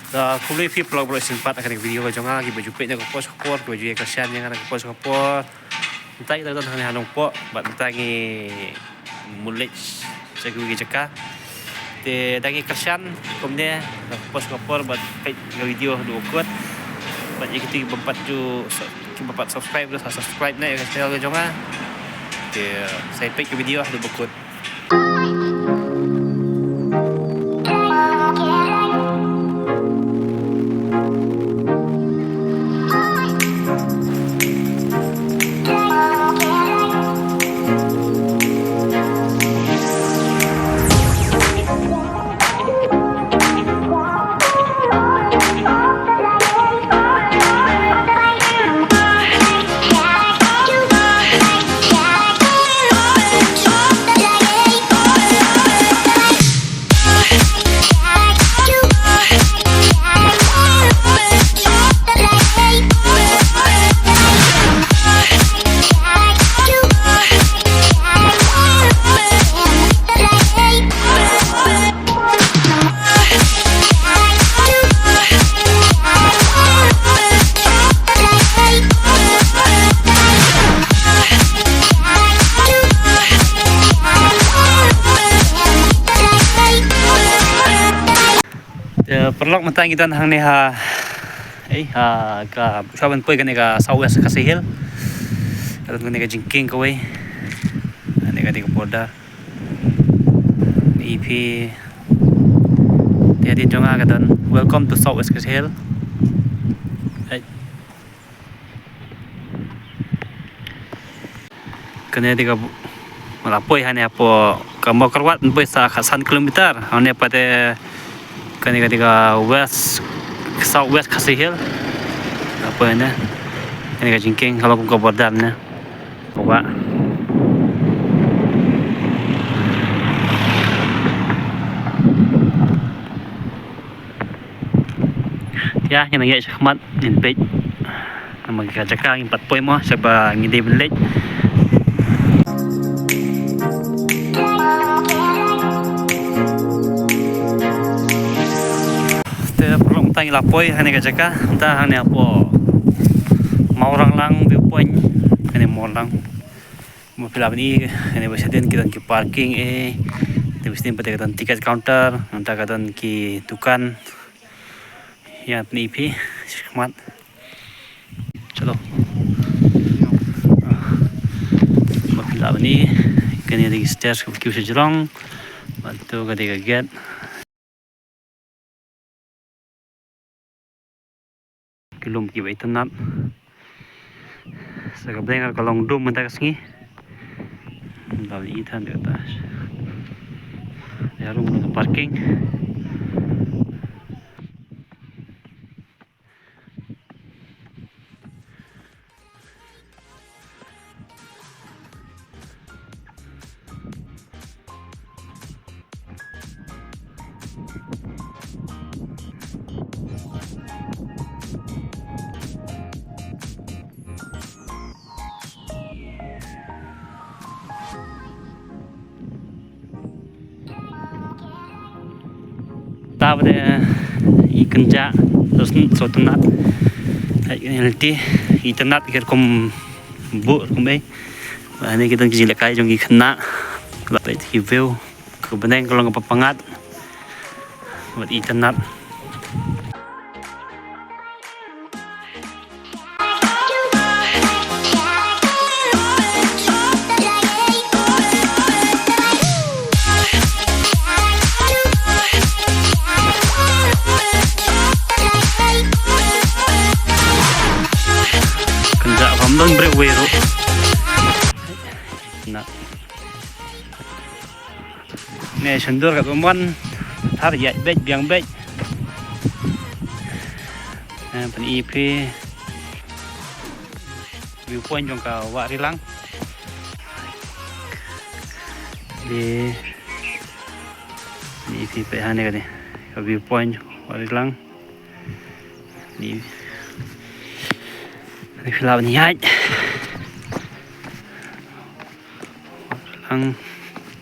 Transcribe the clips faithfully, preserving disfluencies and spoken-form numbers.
Da kumne phi paralok baroh shisien pat ha kane ka video ka jong nga, kiba ju peit na ka por sha ka por, kiba ju ïa kyrshan ïa nga na ka por sha ka por. Mynta ngi dang don hangne ha Nongpoh bad mynta ngi mut leit sha kiwei ki jaka. Te dang ïa kyrshan kumne na ka por sha ka por bad peit ka video haduh ba kut. Bad ïa kito kiba pat ju, kiba pat subscribe ruh sa subscribe noh ïa ka channel ka jong nga. Te sa ïa peit ka video haduh ba kut. Te paralok mynta ngi don hangne ha, eh, ha ka shuwa ban poi kane ka South West Khasi Hills. Ka don kane ka jingkieng kawei. Kane ka dei ka border. Ïa phi. Te hadien jong nga ka don, "Welcome to South West Khasi Hills." Hai. Kane dei ka bu-, ma la poi hangne hapoh ka Mawkyrwat, poi sa khatsan kilometer. Hangne pat te kane ka dei ka West, South West Khasi Hills. La poi hangne. Kane ka jingkieng ka long kum ka border ne. Wah. Ïa, ngin ïaid shakhmat, ngin peit. Namar ka jaka ngim pat poi mo, sha ba ngi dei ban leit. Te paralok mynta ngi la poi hangne ka jaka, mynta hangne hapoh Mawranglang viewpoint, kane Mawranglang. Mo phi lah ban i, kane ba shadien ki don ki parking eh. Kane ba shadien pat ka don ticket counter, nangta ka don ki dukan. Ïa phi, shakhmat. Chalo. Mo phi lah ban i, kane dei ki stairs kiba kiew sha jrong. Bad to ka dei ka gate. Ki lum kiba itynnat. Sa ka bneng ka long dum mynta ka sngi. Dal i than kata. Ïa rum ka parking. Ta ba de i kynjah, terus so tynat. Ai, ini nanti i tynat kir kum bu kum ei. Ba ni kita ki jingïalehkai jong ki khynnah. La peit ki view. Ka bneng ka long kaba pyngngad. Bad i tynat. Kynjah bam don brek wei ruh. Na. Ne sendor kat umwan. Thar ïaid beit biang beit. Eh, pyni phi viewpoint jong ka Wah Rilang. Di, pyni phi peit hangne ka dei ka viewpoint Wah Rilang. Ni, ni phi lah ban ïaid. Lang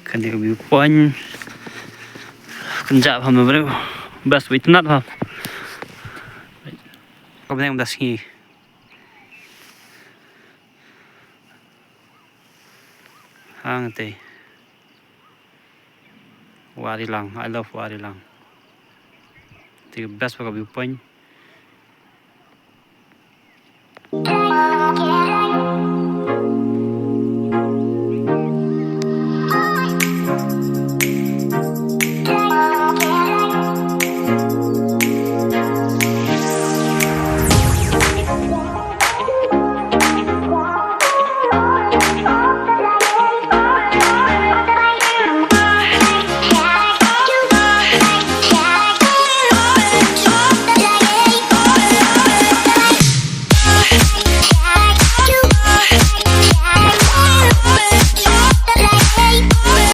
kane ka viewpoint. Kynjah bha mo bro. Best wei tynat bha. Ka bneng da sngi. Hangtei. Wahrilang, I love Wahrilang. Te best ba ka view point.